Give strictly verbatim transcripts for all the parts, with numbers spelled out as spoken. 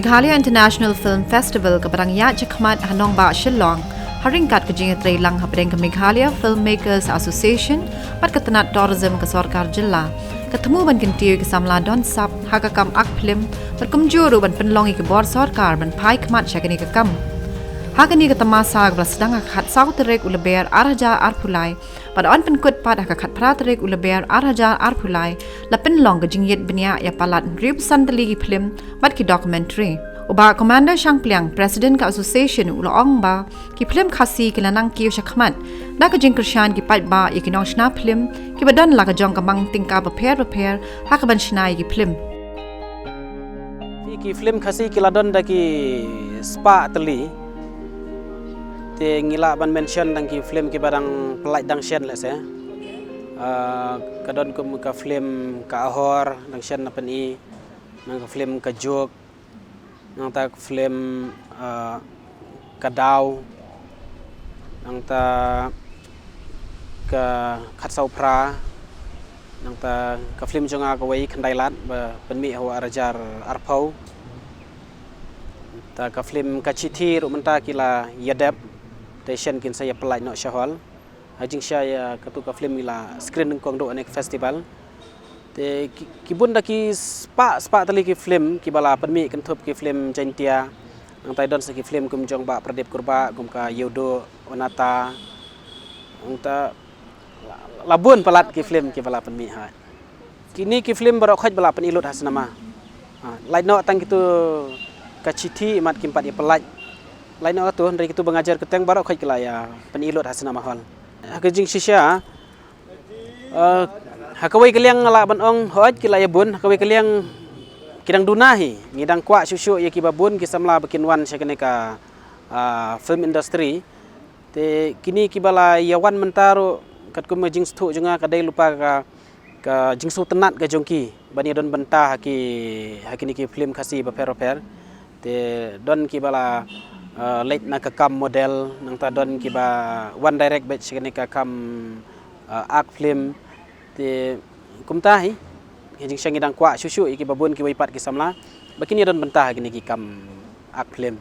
Meghalaya International Film Festival kaba dang ïaid shakhmat ha nongbah Shillong, ha ryngkat ka jingïatreilang hapdeng ka Meghalaya Filmmakers Association bad ka tnat Tourism ka sorkar jylla, ka thmu ban kyntiew ïa ki samla don sap ha ka kam ak phlim bad kumjuh ruh ban pynlong ïa ki bor sorkar ban phai khmat sha kane ka kam. Ha kane ka tamasa kaba la sdang ha ka khatsaw tarik u Lber ar hajar arphew lai bad yn pynkut pat ha ka khatphra tarik u Lber ar hajar arphew lai, la pynlong ka jingïit bniah ïa palat hynriewphew san tylli ki phlim bad ki documentary. U Bah Commander Shangpliang, President ka Association, u la ong ba ki phlim Khasi ki la nang kiew shakhmat da ka jingkyrshan ki paidbah ïa ki nongshna phlim kiba don la ka jong ka mang tyngka bapher bapher ha kaban shna ïa ki phlim. Ki, ki phlim Khasi ki la don da ki spah tylli. Te ngi lah ban mention dang ki phlim kiba dang pyllait dang shen lehse. Ah, ka don kum ka phlim Ka Ahor dang shen na pyni, nang ka phlim Ka Juk, nangta ka phlim, ah, Ka Daw, nangta Ka Khatsaw Phra, nangta ka phlim jong nga kawei Khyndai Lad ba pynmih ha u ar hajar arphew. Ta ka phlim Ka Chithi ruh mynta ki la ïadep, te shen kin sa ïa pyllait noh sha hall. Ha jingshisha ïa katu ka phlim ngi la screen nyngkong duh ha kane ka festival. Te ki, ki bun da ki spah, spah tylli ki phlim kiba la pynmih, kynthup ki phlim Jaiñtia. Nangta don sa ki phlim kum jong Bah Pradip Kurbah, kum ka Ïewduh Onata. Nangta la, la bun palat ki phlim kiba la pynmih ha. Kine ki phlim baroh khoit ba la pyni lut ha cinema. Ha, lait noh tang kitu Ka Chithi imat kim pat ïa pyllait. Lait noh katu, hynrei kitu ba nga jer kyrteng baroh khoit ki la ïa pyni lut ha cinema hall. Ha ka jingshisha, eh, ha kawei ka liang nga lah ban ong hooid ki la ïa bun, ha kawei ka liang ki dang duna hi. Ngi dang kwah shuh shuh ïa kiba bun ki samla ba kin wan sha kane ka, ah, film industry. Te kine kiba la ïa wan mynta ruh katkum ka jingsngewthuh jong nga ka dei lypa ka, ka jingsngewtynnat ka jong ki ban ïa don bynta ha ki, ha kine ki phlim Khasi bapher bapher. Te don kiba la, eh, leit na ka kam model, nangta don kiba wan direct beit sha kane ka kam, eh, ak phlim. Te kumta hi, ha jingshisha ngi dang kwah shuh shuh ïa kiba bun kiwei pat ki samla ba kin ïa don bynta ha kine ki kam ak phlim.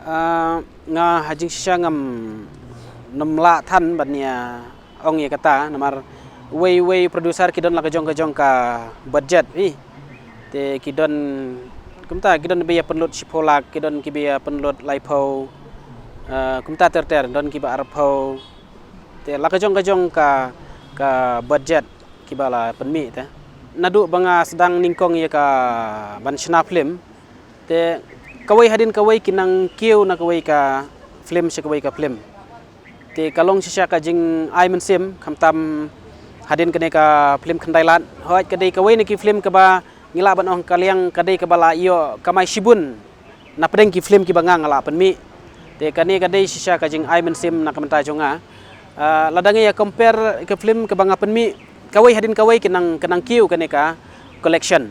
Ah, nga ha jingshisha ngam, ngam lah than ban ïa ong ïa kata, namar uwei uwei producer ki don la ka jong ka jong ka budget hi. Te ki don kumta, ki don ba ïa pynlut shiphew lak, ki don kiba ïa pynlut laiphew, ah, kumta ter ter, don kiba arphew. Te la ka jong ka jong ka, ka budget kiba la pynmih te. Naduh ba nga sdang nyngkong ïa ka ban shna phlim, te kawei hadien kawei ki nang kiew na kawei ka phlim sha kawei ka phlim. Te ka long shisha ka jingai mynsiem, khamtam hadien kane ka phlim Khyndai Lad. Hooid ka dei kawei na ki phlim kaba ngi lah ban ong ka liang ka dei kaba la ïoh kamai shibun na pdeng ki phlim kiba nga nga lah pynmih. Te kane ka dei shisha ka jingai mynsiem na ka bynta jong nga. Ah, lada ngi ïa compare ka phlim kaba nga pynmih, kawei hadien kawei ki nang, ki nang kiew kane ka collection.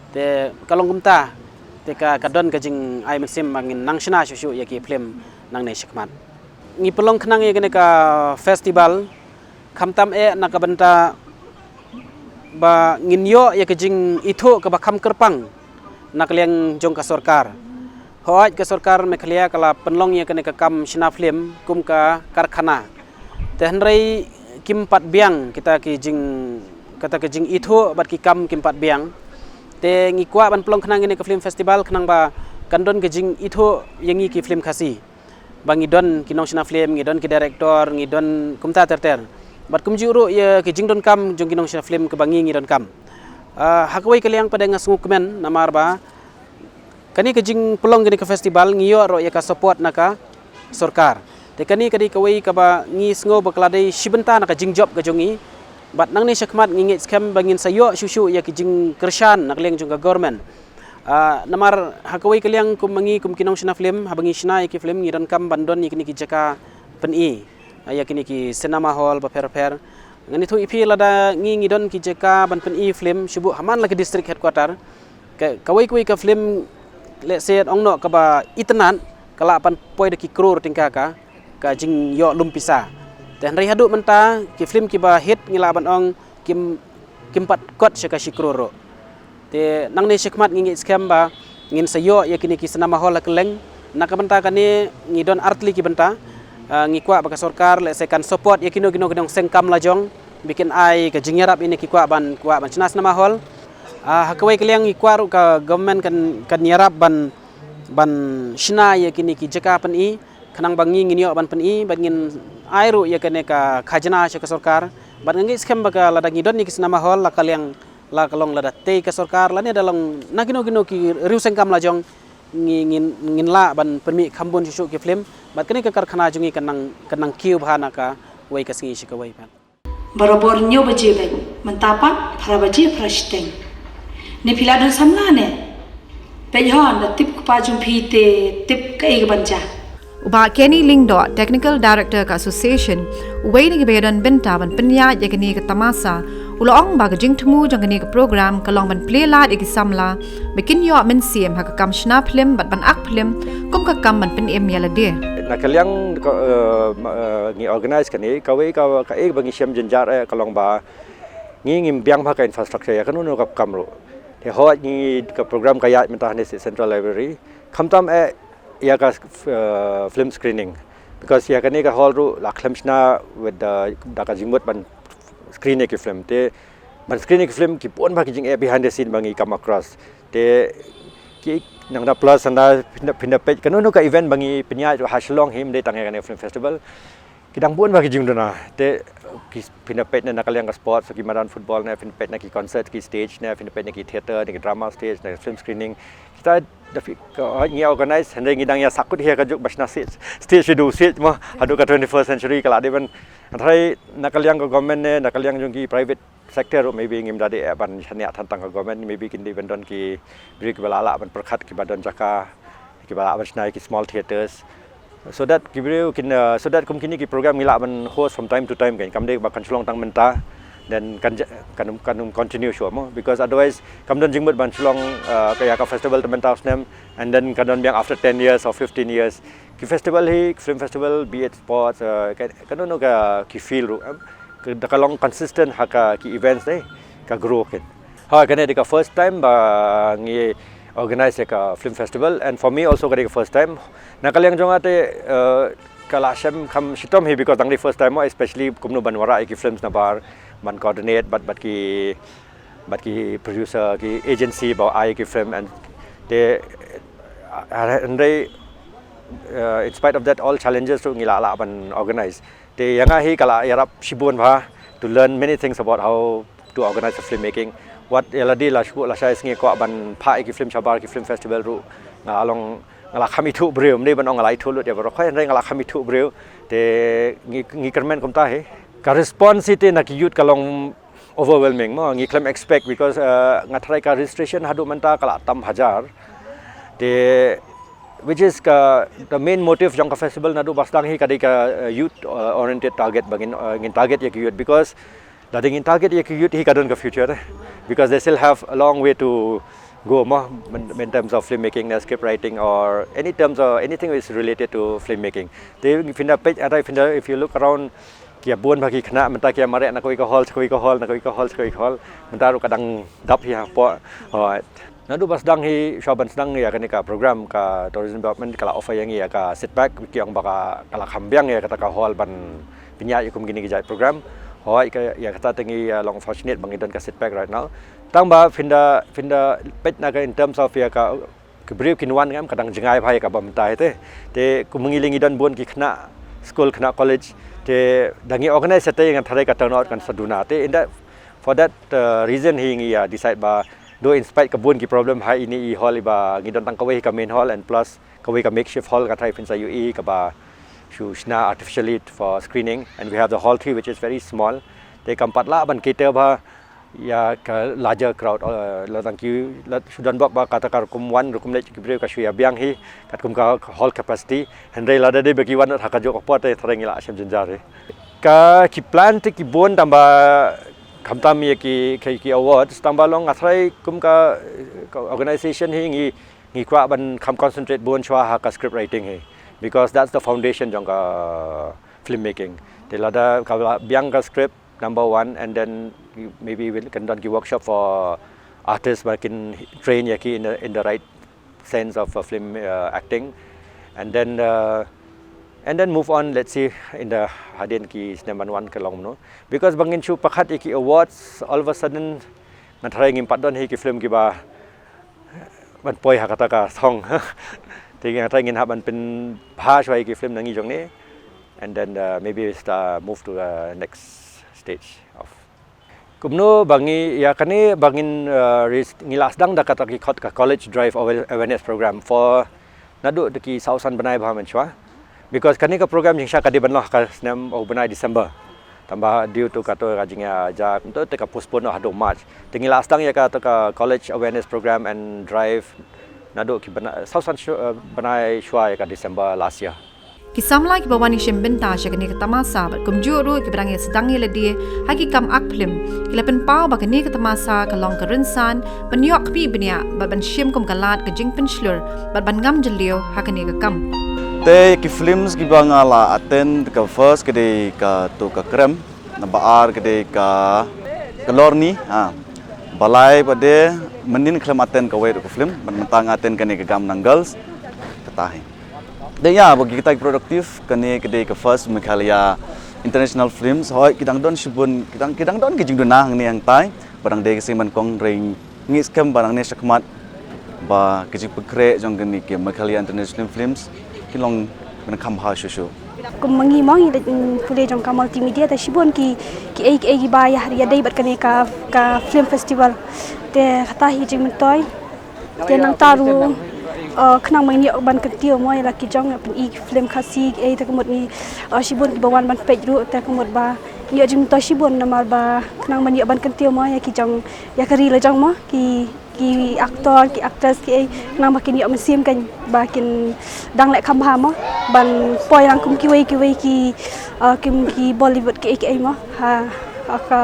Te ka long kumta, te ka, ka don ka jingai mynsiem ba ngin nang shna shuh shuh ïa ki phlim nangne shakhmat. Ngi pynlong khnang ïa kane ka festival, khamtam eh na ka bynta ba ngin ïoh ïa ka jingithuh kaba kham kyrpang na ka liang jong ka sorkar. Hooid ka sorkar Meghalaya ka la pynlong ïa kane ka kam shna phlim kum ka karkhana. Te hynrei kim pat biang kita ki jing, kata ka jingithuh bad ki kam kim pat biang. Te ngi kwah ban pynlong khnang ïa kane ka film festival khnang ba kan don ka jingithuh ïa ngi ki film Khasi. Ba ngi don ki nongshna film, ngi don ki director, ngi don kumta ter ter. Bad kumjuh ruh ïa ki jingdonkam jong ki nongshna film kaba ngi ngi donkam. Ah, ha kawei ka liang pat nga sngewkmen namar ba kane ka jingpynlong kane ka festival ngi ïoh ruh ïa ka support na ka sorkar. Te kane ka dei kawei kaba ngi sngew ba ka la dei shi bynta na ka jingjop ka jong ngi. Bad nangne shakhmat ngi ngeit skhem ba ngin sa ïoh shuh shuh ïa ki jingkyrshan na ka liang jong ka government. Ah, namar ha kawei ka liang kum ma ngi kum ki nongshna film, haba ngi shna ïa ki film ngi donkam ban don ïa kine ki jaka pyni, ah, ïa kine ki cinema hall bapher bapher. Ngan ïathuh ïa phi lada ngi ngi don ki jaka ban pyni film shuh shuh ha man la ki district headquarter. Ka, kawei kawei ka film, let's say, ong noh kaba itynnad, ka lah ban poi da ki crore tyngka ka, ka jingïoh lum pisa. Te hynrei haduh mynta, ki film kiba hit ngi lah ban ong kim, kim pat kot sha ka shi crore ruh. Te nangne shakhmat ngi ngeit skhem ba Ngin sa ïoh ïa kine ki cinema hall ha kylleng. Na ka bynta kane ngi don artylli ki bynta. Ah, ngi kwah ba ka sorkar lehse kan support ïa kino kino ki nongseng kam lajong ba kin ai ka jingïarap ïa kine ki kwah ban, kwah ban shna cinema hall. Ah, ha kawei ka liang ngi kwah ruh ka government kan, kan ïarap ban, ban shna ïa kine ki jaka pyni, khnang ba ngi ngin ïoh ban pyni, bad ngin ai ruh ïa kane ka khajna sha ka sorkar. Bad nga ngeit skhem ba ka lada ngi don ïa ki cinema hall, la ka liang, la ka long lada tei ka sorkar lane da long na kino kino ki riewseng kam lajong, ngi, ngin, ngin lah ban pynmih kham bun shuh shuh ki film. Bad kane ka karkhana jong ngi kan nang, kan nang kiew bha na kawei ka sngi sha kawei pat. Barabor hynñiew baje beit, mynta pat phra baje phra shiteng. Ne phi la don samla ne? Peit hon, da tip u kpa jong phi te tip kaei kaban jia. U Bah Kenny Lyngdoh, Technical Director ka Association, uwei na kiba ïadon bynta ban pynïaid ïa kane ka tamasa, u la ong ba ka jingthmu jong kane ka program ka long ban plie lad ïa ki samla ba kin ïoh mynsiem ha ka kam shna phlim bad ban ak phlim kum ka kam ban pynim ïa lade. Na ka liang ka, eh, ma-, eh, ngi organise kane, kawei ka, kaei ba ngi shem jynjar eh ka long ba ngi ngim biang bha ka infrastructure ïa kano kano ka kam ruh. Te hooid ngi, ka program ka ïaid mynta hangne sha Central Library. Khamtam eh ïa ka, eh, film screening. Because ïa kane ka hall ruh la khlem shna with the, da ka jingmut ban screen ïa ki film. Te ban screen ïa ki film ki bun bha ki jingeh behind the scene ba ngi come across. Te ki nang da plus anda phin da, phin da peit kano kano ka event ba ngi pynïaid ruh ha Shillong hi, ym dei tang ïa kane film festival. Ki dang bun bha ki jingduna. Te ki phin da peit na, na ka liang ka sports, ki madan football ne, phin da peit na ki concert ki stage ne, phin da peit na ki theatre, na ki drama stage, na ki film screening. Kita da phi, ka, ngi organise, hynrei ngi dang ïa sahkut hi ïa ka juk ba shna stage, stage sha u stage mo, haduh ka twenty-first century ka la dei ban. Hynrei na ka liang ka government ne, na ka liang jong ki private sector ruh maybe ngim da dei eh ban shaniah tang tang ka government, maybe kin dei ban don ki briew kiba la lah ban pyrkhat, kiba don jaka, kiba lah ban shna ïa ki small theatres. So that ki briew kin, uh, so that kum kine ki program ngi lah ban host from time to time kan. Kam dei ba kan shu long tang mynta, then kan ja-, kan, kan continue shuwa mo. Because otherwise kam don jingmut ban shu long, uh, ka ïa ka festival te mynta u snem, and then kan don biang after ten years or fifteen years. Ki festival hi, film festival, be it sports, uh, ka, kano kano ka ki field ruh, em, ka, da ka long consistent ha ka ki events dei, ka grow kin. Ha, kane dei ka first time ba ngi organise ïa ka film festival, and for me also ka dei ka first time. Na ka liang jong nga te, uh, ka la shem kham shitom hi because dang dei first time mo, especially kumno ban wanrah ïa ki films nabar, ban coordinate bad, bad ki, bad ki producer, ki agency ba ai ki film, and te, uh, hynrei, uh, in spite of that all challenges ruh ngi la lah ban organise. Te ïa nga hi ka la ïarap shibun bha to learn many things about how to organise a filmmaking. Wat ïa lade la shu, la shai sngi kwah ban phah ïa ki film shabar, ki film festival ruh nga long, nga la kham ithuh briew, ym dei ban ong nga la ithuh lut ïa baroh khoit, hynrei nga la kham ithuh briew. Te ngi, ngi kyrmen kumta hi. Ka response hi te na ki youth ka long overwhelming mo, ngi khlem expect because, uh, nga tharai ka registration haduh mynta ka la tam hajar. Te, which is ka, the main motive jong ka festival naduh ba sdang hi ka dei ka, uh, youth, uh, oriented target ba ngin, uh, ngin target ïa ki youth because lada ngin target ïa ki youth hi ka don ka future, eh. Because they still have a long way to go mo, in, in terms of filmmaking, uh, script writing or any terms or anything is related to filmmaking. Te phin da peit, ada phin da, if you look around, ki ïa bun bha ki khynnah, mynta ki ïa mareh na kawei ka hall sha kawei ka hall, na kawei ka hall sha kawei ka hall. Mynta ruh ka dang dap hi hapoh. Alright. Naduh ba sdang hi, shuwa ban sdang ïa kane ka program ka Tourism Department ka la offer ïa ngi ïa ka seat pack, ki ong ba ka, ka la kham biang ïa kata ka hall ban pynïaid ïa kum kine ki jait program. Hooid, ka, ïa kata te ngi, uh, long fortunate ba ngi don ka seat pack right now. Tang ba phin da, phin da peit na ka in terms of ïa ka ki briew kin wan, ngam, ka dang jngai bha ïa kaba mynta hi te. Te kum ngi lei ngi don bun ki khynnah skul, khynnah college. Te da ngi organise te nga tharai ka turnout kan sa duna. Te in that, for that, uh, reason hi ngi ïa decide ba, though in spite ka bun ki problem ha ine i hall iba ngi don tang kawei hi ka main hall and plus kawei ka makeshift hall, nga tharai phin sa ïohi kaba shu shna artificially for screening, and we have the hall three which is very small. Te kam pat lah ban cater bha ïa ka larger crowd, uh, la dang ki, la shu don bok ba kata ka rukom wan, rukom leit ki briew ka shu ïa biang hi katkum ka hall capacity. Hynrei lada dei ba ki wan ha kajuh ka por te tharai ngi la shem jynjar hi. Ka ki plan te ki bun tang ba khamtam ïa ki, ki, ki awards, tang ba long nga tharai kum ka, ka organisation hi ngi, ngi kwah ban kham concentrate bun shuwa ha ka script writing hi, because that's the foundation jong ka filmmaking. Te lada ka la biang ka script, number one, and then maybe we'll, kan don ki workshop for artists ba kin train ïa ki in the, in the right sense of uh, film uh, acting, and then uh, and then move on, let's see, in the hadien ki snem ban wan ka long no, because ba ngin shu pyrkhat ïa ki awards, all of a sudden ngan tharai ngim pat don hi ki film kiba ban poi ha kata ka song. Te ngan tharai ngin hap ban pynbha shuwa ïa ki film na ngi jong ne, and then uh, maybe start move to the next stage of Kumno ba ngi ïa kane ba ngin uh, ris- ngi la sdang da kata ki khot ka college drive awa- awareness program for naduh da ki saw san bnai ba mynshwa, because kane ka program jingshah ka dei ban long ha ka snem u bnai December, tangba due to kato ka jingïaja kumto te ka postpone haduh March. Te ngi la sdang ïa kata ka college awareness program and drive naduh ki bnai saw san shu- uh, bnai shwa ïa ka December last year. Ki samla kiba wan ïashim bynta sha kane ka tamasa bad kumjuh ruh kiba dang ïa sdang ïa lade ha ki kam ak phlim, ki la pynpaw ba kane ka tamasa ka long ka rynsan ban ïoh kmih bniah bad ban shim kum ka lad ka jingpynshlur bad ban ngam jylliew ha kane ka kam. Te ki films kiba nga la attend, ka first ka dei kato ka Krem, namba ar ka dei ka ka Lorni, ha. Balai ba dei mynnin khlem attend kawei ruh ka film, ban mynta nga attend kane ka Gamnang Girls. Kata hi. Dei ïa ba kita ki productive, kane ka dei ka first Meghalaya International Films. Hoi, ki dang don shibun, ki dang ki dang don ki jingduna hangne hangtai, ba dang dei ka seng ban kong ring ngi skhem ba nangne shakhmat ba ka jingpynkhreh jong kane ki Meghalaya International Films ki long ban kham bha shuh shuh. Kum ma ngi mo ngi leit pule jong ka multimedia, te shibun ki ki ei ki ei kiba ïa ïa dei bad kane ka ka film festival. Te kata hi jingmyntoi. Te nangta ruh uh, khnang ma ngi ïoh ban kyntiew mo ïa la ki jong ïa pyn-i ki film Khasi ki ei, te ka mut ngi uh, shibun kiba wan ban peit ruh, te ka mut ba ngi ïoh jingmyntoi shibun namar ba khnang ma ngi ïoh ban kyntiew mo ïa ki jong ïa ka ri la jong mo ki ki actor ki actress ki ei, khnang ba kin ïoh mynsiem kan ba kin dang leh kham bha mo ban poi lang kum kiwei kiwei ki uh, kim ki Bollywood ki ei ki ei mo ha ha ka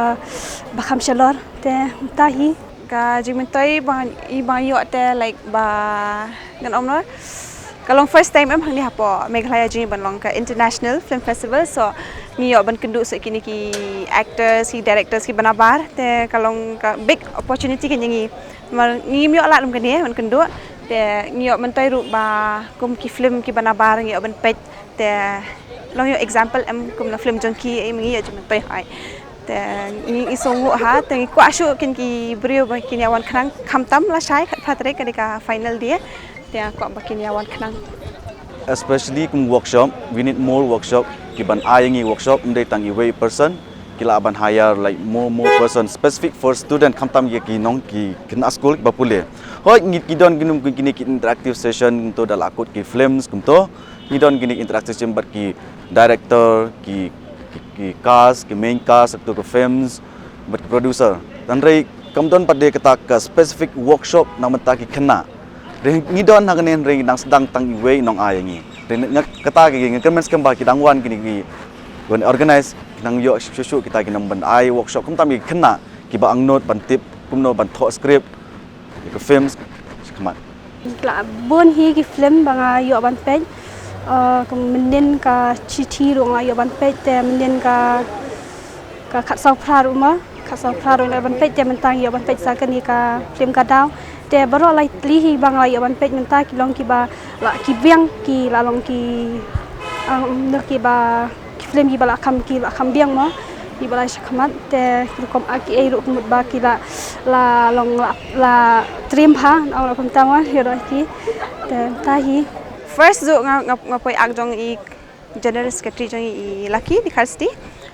ba kham shalor. Te mynta hi ka jingmyntoi ba i ba ïoh te like ba ngan ong noh ka long first time em hangne hapoh Meghalaya jong ngi ban long ka International Film Festival. So ngi ïoh ban kynduh sa kine ki actors ki directors kiba nabar, te ka long ka big opportunity ka jong ngi. Namar ngim ïoh lad lem kane ban kynduh, te ngi ïoh myntoi ruh ba kum ki film kiba nabar ngi ïoh ban peit, te long ïoh example em kum na film jong ki em ngi ïoh jingmyntoi hoi. Te ngi i song ha, te ngi kwah shuh kin ki briew ba kin ïa wan khnang, khamtam lashai khatphra tarik ka dei ka final day. Te kwah ba kin ïa wan khnang. Especially kum workshop, we need more workshop, ki ban ai ngi workshop, ym dei tang iwei person, ki lah ban hire like more more person specific for student, khamtam ïa ki nong ki khynnah skul kiba pule. Hoi ngi ki don ki num kine ki interactive session kumto da la kut ki films kumto. Ngi don kine ki interactive session bad ki director, ki ki, ki cast, ki main cast, to ki films, bad ki producer. Tangba kam don pat de kata ka specific workshop na mynta ki khynnah. Re ngi don ha kane re ngi dang sdang tang iwei nong ai ngi. Re ngi kata ki ngi kyrmen skhem ba ki dang wan kine ki wan organize ki nang ïoh shuh shuh kita ki nang ban ai workshop kumta ki khynnah kiba angnud ban tip kumno ban thoh script ïa ka films shakhmat. Ki la bun hi ki film ba nga ïoh ban peit. Uh, ka mynnin ka Chithi ruh nga ïoh ban peit te mynnin ka ka Khatsaw Phra ruh ma, Khatsaw Phra ruh nga ïoh ban peit te mynta nga ïoh ban peit sa kane ka film Ka Daw. Te baroh lai tylli hi ba nga la ïoh ban peit mynta ki long kiba la ki biang ki la long ki um, noh kiba ki film kiba la kham ki la kham biang mo kiba la shakhmat te ki rukom a ki ei ruh kumut ba ki la la long la la trim ha ong la kumta mo ïoh ki te ta hi. First ruh nga nga nga poi ak jong i General Secretary jong i Lucky di Kirsty.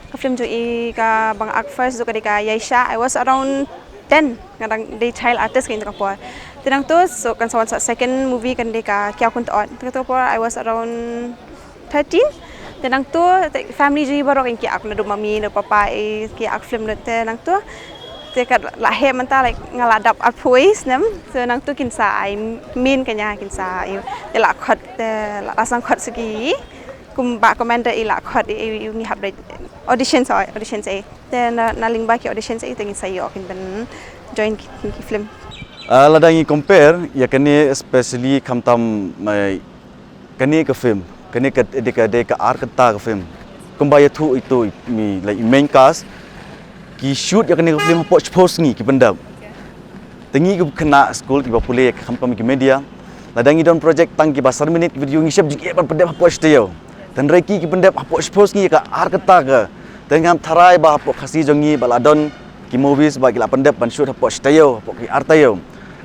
Ka film jong i kaba nga ak first ruh ka dei ka Yaisha. I was around ten, nga dang dei child artist ka ïa ka por. Te nangtu so kan sa wan sa second movie kan dei ka Kiaw Kun Taot. Te ka por I was around thirteen. Te nangtu te family jong i baroh kan ki ak, naduh mummy naduh papa i ki ak film naduh te nangtu. Te ka la heh mynta like nga la dap arphew snem. So nangtu kin sa ai min ka nya kin sa ïa te la khot te la sang khot sa ki kumba commander i la khot i i ngi hap dei audition sa audition sa. Te na na lyngba ki audition sa te ngin sa ïoh kin ban join ki, ki film. Ah, lada ngi compare ïa kane especially khamtam mai kane ka film, kane ka dei ka dei ka ar kynta ka film. Kumba ïathuh ito i mi like i main cast ki shoot ïa kane ka film hapoh shiphew sngi ki pyndep. Te ngi ki khynnah skul kiba pule ïa ka khamtam ki media Lada ngi don project tang kiba san minit ki video ngi shep jingeh ban pyndep hapoh shi taïew. Tangba ki ki pyndep hapoh shiphew sngi ka ar kata ka. Te ngam tharai ba hapoh Khasi jong ngi ba la don ki movies ba ki la pyndep ban shoot hapoh shi taïew, hapoh ki ar taïew.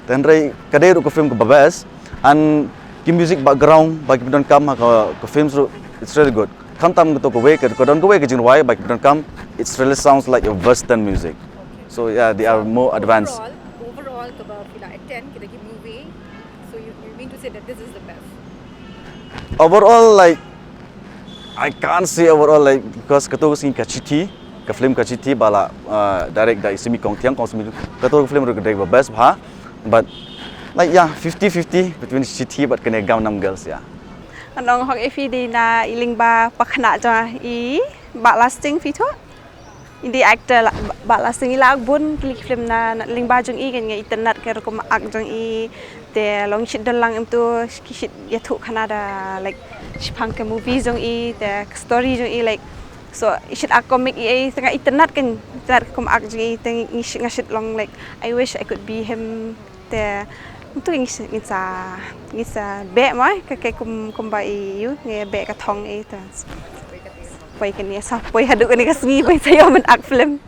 Tangba ka dei ruh ka film kaba best and ki music background ba ki pyndonkam ha ka, ka films ruh, it's really good. Khamtam kato kawei ka, ka don kawei ka jingrwai ba ki pyndonkam, it really sounds like a western music. So yeah, they are more advanced. Overall, overall kaba phi la attend kita ki movie. So you, you mean to say that this is the best? Overall, like, I can't say overall, like, because kato ka sngi ka Chithi, ka film ka Chithi ba la uh, direct da i Simi Kongthiang, Kong Simi, kato ka film ruh ka dei ba best bha. But like, yeah, fifty fifty between Chithi bad kane Gangnam Girls, yeah. Ngan ong hok ïa phi dei na i lyngba pakhynnah jong i Bah Lasting phi thoh. I dei actor la, Bah Lasting, i la act bun tylli ki film na, na lyngba jong i, kan nga itynnad ka rukom act jong i. Te long shit don lang em tu ki shit ïathuh khana da, like, shaphang ka movie jong i, te ka story jong i, like, so i shit act comic i, i te nga itynnad, kan itynnad ka rukom act jong i, te ngi shit, nga shit long, like, I wish I could be him. Te ntu ngi s- ngi sa ngi sa beh mai ka ke kum kumba i yu ngi beh ka thong i te. Poi kane sa poi haduh kane ka sngi poi sa ïoh ban act film.